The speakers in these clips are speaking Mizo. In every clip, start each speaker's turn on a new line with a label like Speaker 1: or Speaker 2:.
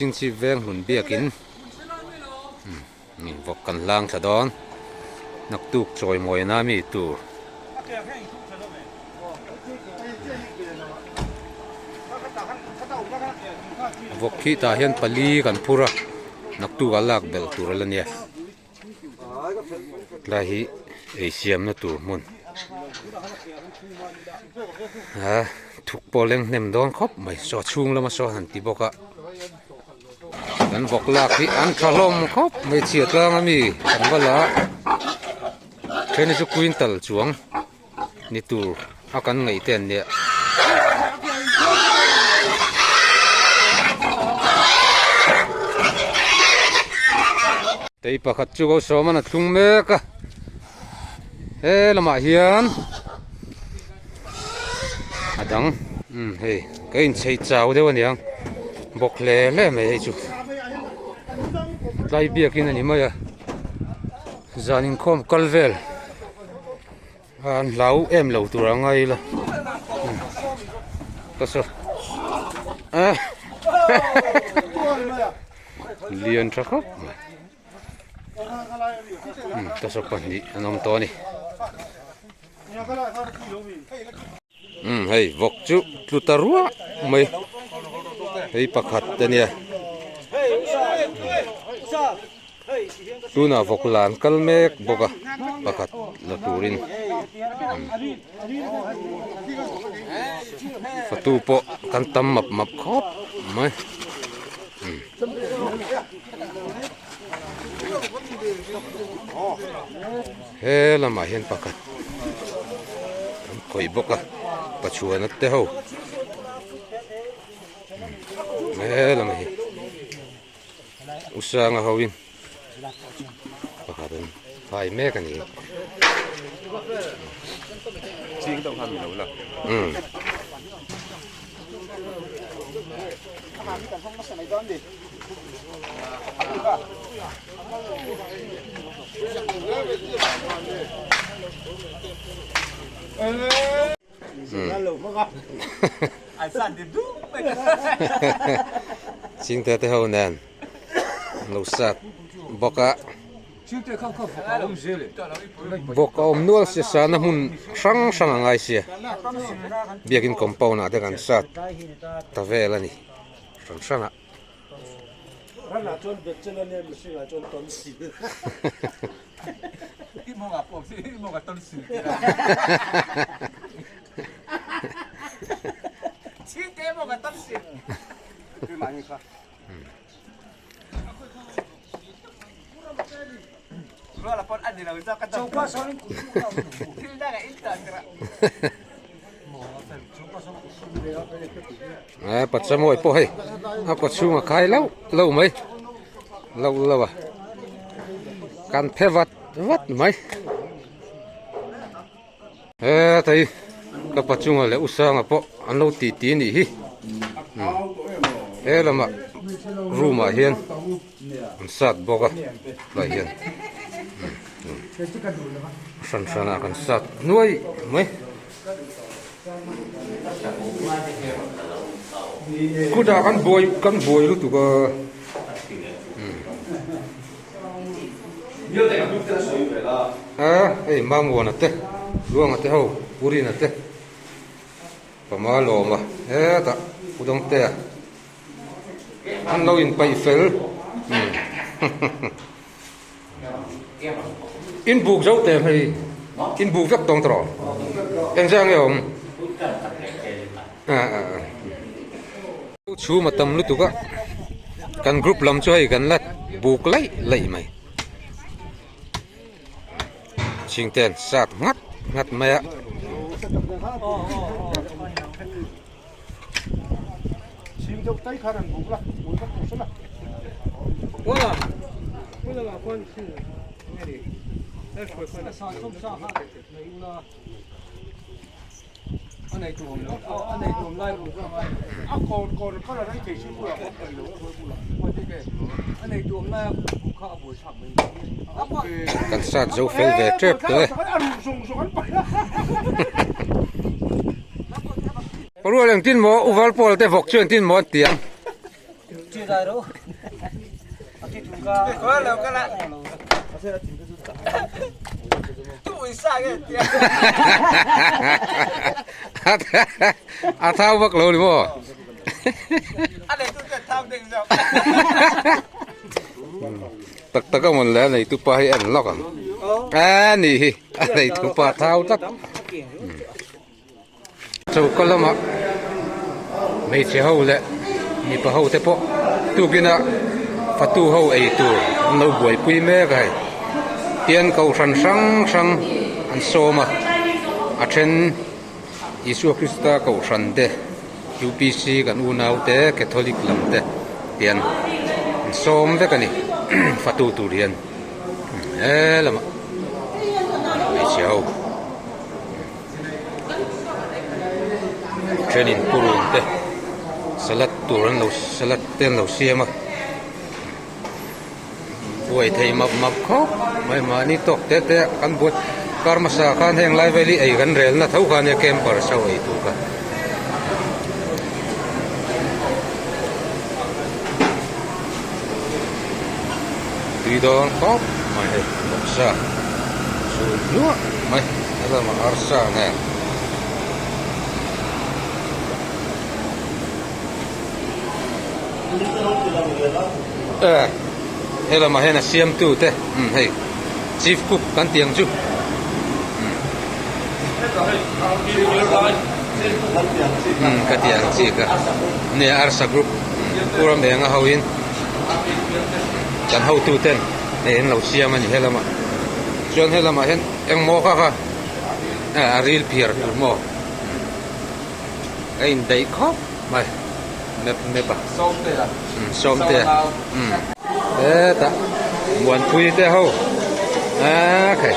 Speaker 1: Chingchip veng hlun biakin umm vawk kan hlang thla dawn naktuk chawimawina mi tur. Vawk khi tah hian pali kan phur a naktuk a lak belh tur a la nia. Tlai hi ei siamna tur hmun a thuk pawh leng hnem dawn khawp mai saw chhung lama saw han ti bawk a kan vawk lak hi an tha hlawm khawp mai chhia tlang ami kan va la a then hi chu quintal chuang. Ni tur a kan ngaih te an nia. Tei pakhat chu ko sawm an a thlung mek a he lamah hian a dang umm hei ka inchei chau deuh aniang bawk hle hle mai hei chu tlai biakin a ni mai a zan inkhawm kal vel. An hlau em lo tur a ngai ila ka saw lian tha khawp mai ka saw pahnih an awm tawh a ni umm hei vawk chu tlu ta ruah mai hei pakhat te nia. Tunah vawk lan kal mek bawk a pakhat la turin fatu pawh kan tam map map khawp mai he lamah hian pakhat an khawih bawk a pachuan te ho he lamah hi. U Sanga ho in pakhat an phai mek a ni.
Speaker 2: Ching deuh khan mi lo la.
Speaker 1: Umm. Chingte te ho nen lo sat bawk a bawk a awm nual sia sana hmun hrang hrang a ngai sia biakin compound ah te kan sat ta vel a ni hran hran ah. Eh pachamawi pawh hei a kaw chhung a khai lauh lauh mai lauh lauh a kan phe vat vat mai hetai ka pachunga leh usanga pawh an lo tih tih anih hi he lamah room ah hian an sat bawk a tlai hian hran hran ah kan sat nuai mai. Kutah kan buai kan buai lutuk a. A hei Mamuana te Luanga te ho Purina te Pama Lawma hetah Udangtea an lo inpaih fel In buk zo te hei in buk vek tawng tawh engzah nge awm chhum a tam lutuk a kan group lam chu hei kan la buk laih laih mai chingten sat nghat nghat mai a. Kan sat zo fel ve tep tawh e. Parual engtin maw uval pawl te vawk chu engtin maw an ti ang. A thau vak lo ni maw? Tak tak a mawn le a neitu pa hi en lawk ang. A nih hi a neitu pa thau tak. Choka lamah hmeichhe ho leh mipa ho te pawh tukin a fatu ho ei tur an lo buaipui mek a hei tian kohhran hrang hrang an sawm a a then Isua Krista kohhran te U_P_C kan unau te Catholic lam te tian an sawm vek a ni fatu tur hian he lamah hmeichhe ho. Thenin purun te salad tur an lo salad te an lo siam a buai thei map map khawp mai mahni tawk te te kan buai kar hmasa khan heng lai vel hi ei kan rel na tho kha ania camper so ei tur kha. Tui dawn khawp mai hei vawksa chhun hluah mai a lamah arsa nen. Eh he lamah hian a siamtu te umm hei chief cook kan tih ang chu umm ka tih ang chi kha nia arsa group pura meng a ho in. Kan hotu ten hei an lo siam a ni helamah chuan helamah hian engmaw kha kha a ril phiar tur maw a indaih khawp mai map map a sawmte a hetah muanpui te ho a khai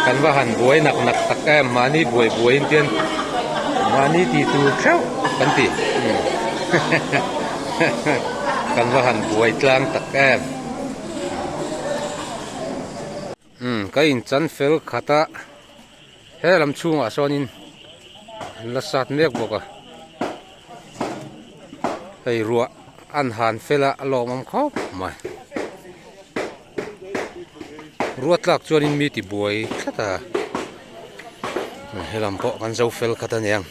Speaker 1: kan va han buai nak nak tak em mahni buai buai in tian mahni tih tur theuh kan ti. Kan va han buai tlang tak em. Umm ka in chan fel khat a he lam chhungah sawnin an la sat mek bawk a hei ruah an han fel a a lawmawm khawp mai ruat tlak chuanin mi ti buai tlat a helam pawh kan zo fel khat aniang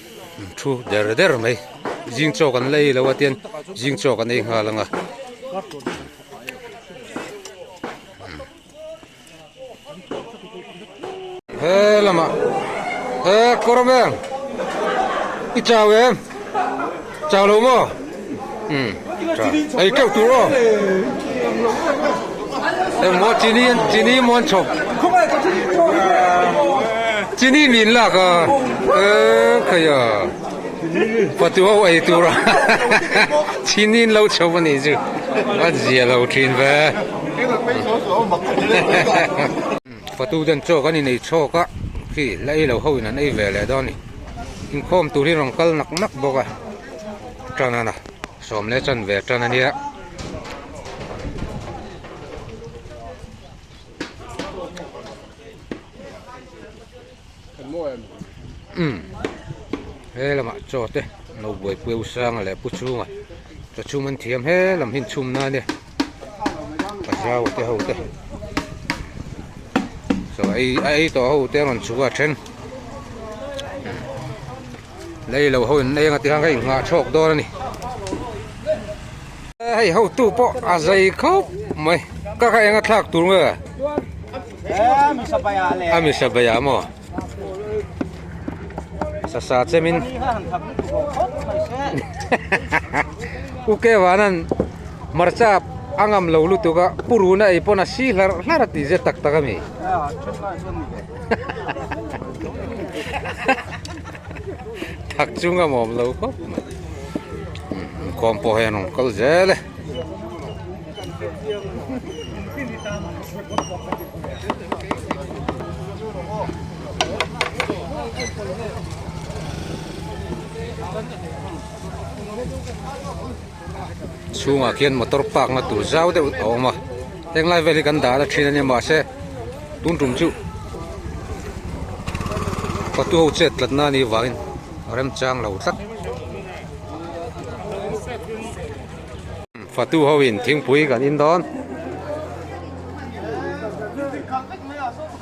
Speaker 1: thu der der mai zing chaw kan la ei lo a tian zing chaw kan ei nghal ang a. He lamah he kawr awm em i chau em chau lo maw umm ei teuh tur aw engmaw chini chini maw an chhawp chini min lak a e khai a fatu ho ei tur a chini an lo chhawp a nih chu a zia lo thin ve. Fatu den chaw kan inei chhawk a khi la ei lo ho in an ei ve leh dawn a ni inkhawm tur hi rawn kal nak nak bawk a tan a na sawm leh chan ve tan a nia. Umm he lamah chaw te lo buaipui a usanga leh pu chhunga chaw chhum an thiam he lam hi inchhum na ania pazau te ho te chaw ei a ei tawh ho te a rawn chhuk a then lei lo ho in eng a ti khan ka inghah chhawk dawn a ni hei hotu pawh a zei khawp mai ka kha eng a thlak tur nge. A misa baiah maw? Sasa chemin U Kevanan hmarcha a ngam lo lutuk a puruna ei pawn a si hlar hlar a tih zet tak tak a mi. Thak chu ngam awm lo khawp mai. Inkhawm pawh hian rawn kal zel e. Chhungah khian motor park na tur zau deuh a awm a heng lai vel hi kan dah na thin a nia mahse tun tum chu fatu ho chet tlat na a nih vangin a remchang lo tlat. Fatu ho in thingpui kan in dawn.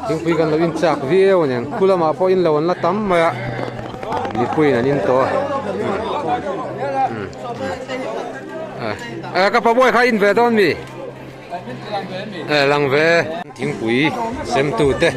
Speaker 1: Thingpui kan lo in chak viau a niang khu lamah pawh in lo an la tam mai a mipuiin an in tawh a ka pabuai kha in ve dawn mi lang ve thingpui sem tu te.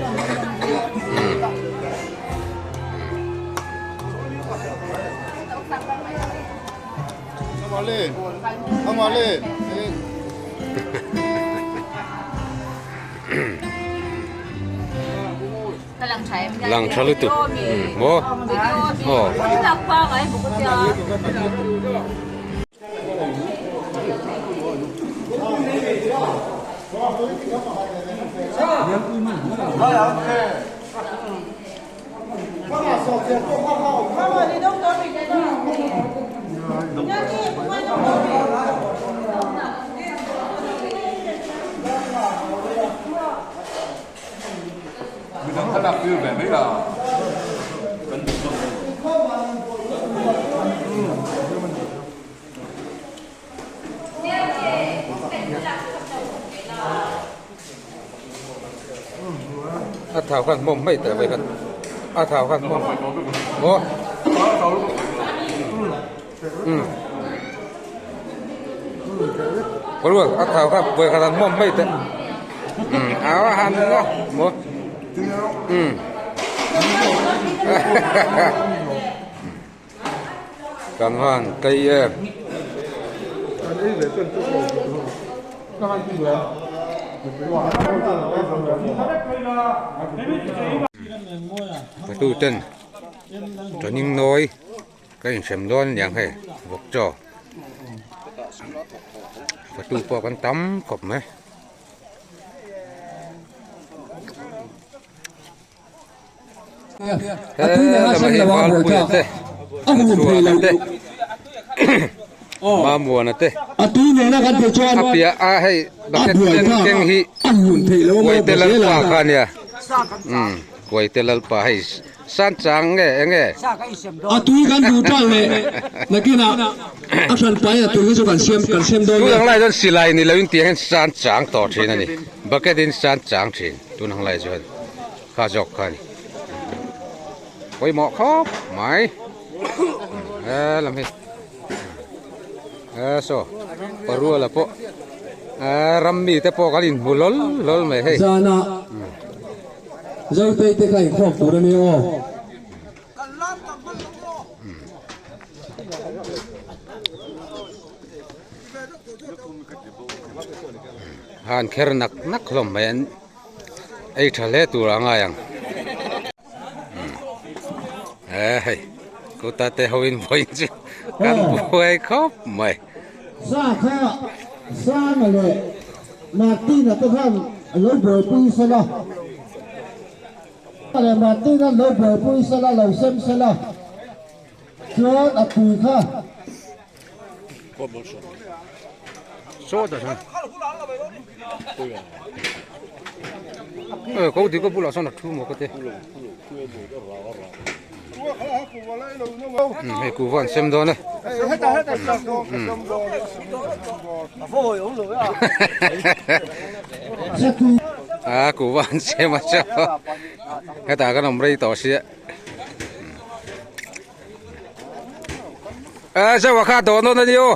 Speaker 1: Lang tha lutuk maw aw. A thau khan hmawm mai teh vai khan a thau khan hmawm maw umm rual a thau khan vawi khat an hmawm mai teh umm a han a maw umm Kan han tei em. Patu ten training nawi ka inhrem dawn aniang hei vawk chaw patu pawh kan tam khawp mai. He lama hi Valpuia te Chhuana te Mamuana te a piah a hei bucket ken keng hi Kuaite Lalpa kha ania umm Kuaite Lalpa hei san chang nge eng nge tun ang lai chuan silai ni loin tiang hian san chang tawh thin a ni bucket in san chang thin tun ang lai chuan. Kha zawk kha a ni. Pawimawh khawp mai. He lam hi. He saw paruala pawh ram mi te pawh kan inhmu lawl lawl mai hei.
Speaker 3: Zana Zotei te kha inkhawm tur a ni aw.
Speaker 1: Han kher nak nak hlawm mai an. Ei tha hle tur a ngai ang he hei kuta te ho in vawiin chu kan buai khawp mai.
Speaker 3: Sa kha Sanga leh Martina te khan lo buaipui sela, leh Martina lo buaipui sela lo sem sela chuan a tui kha.
Speaker 1: Ko dik a bulah sawn a thu maw ka ti hei kuhva an sem dawn e a kuhva an sem a chu hetah kan awm rei tawh sia. A zauh a kha dawh nawn a ni aw.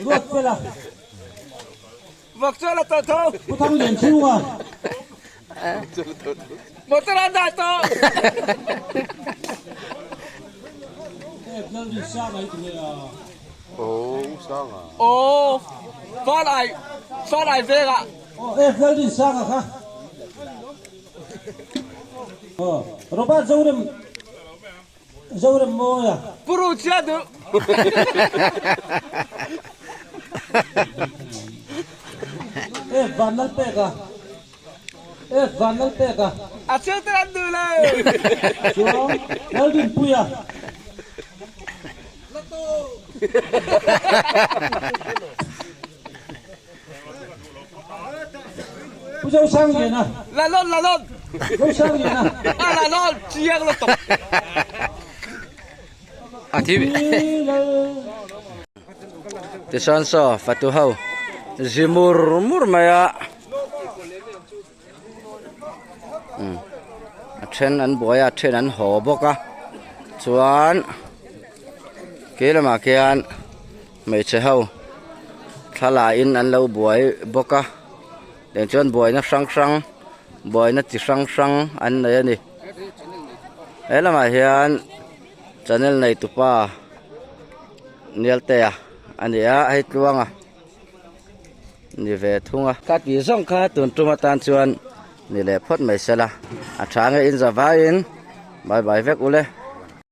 Speaker 3: Ruat fela. Pu Thang Lian chhunga. Aw Lalrinsanga kha. Aw Robert Zorem Zorem Mawia. F Vanlalpeka. F Vanlalpeka. Chuan Laldinpuia. Pu Zosangliana. Zosangliana.
Speaker 1: A thi
Speaker 4: Tichuan saw fatu ho zi mur mur mai a umm a then an buai a a then an haw bawk a chuan kei lamah khian hmeichhe ho thla la in an lo buai bawk a tiang chuan buaina hrang hrang buaina chi hrang hrang an nei a ni he lamah hian channel nei tupa Nialtea a ni a hei tluanga ni ve thung a ka tih zawng kha tun tum atan chuan ni leh phawt mai se la a tha nge in za vaiin bye bye vek ule.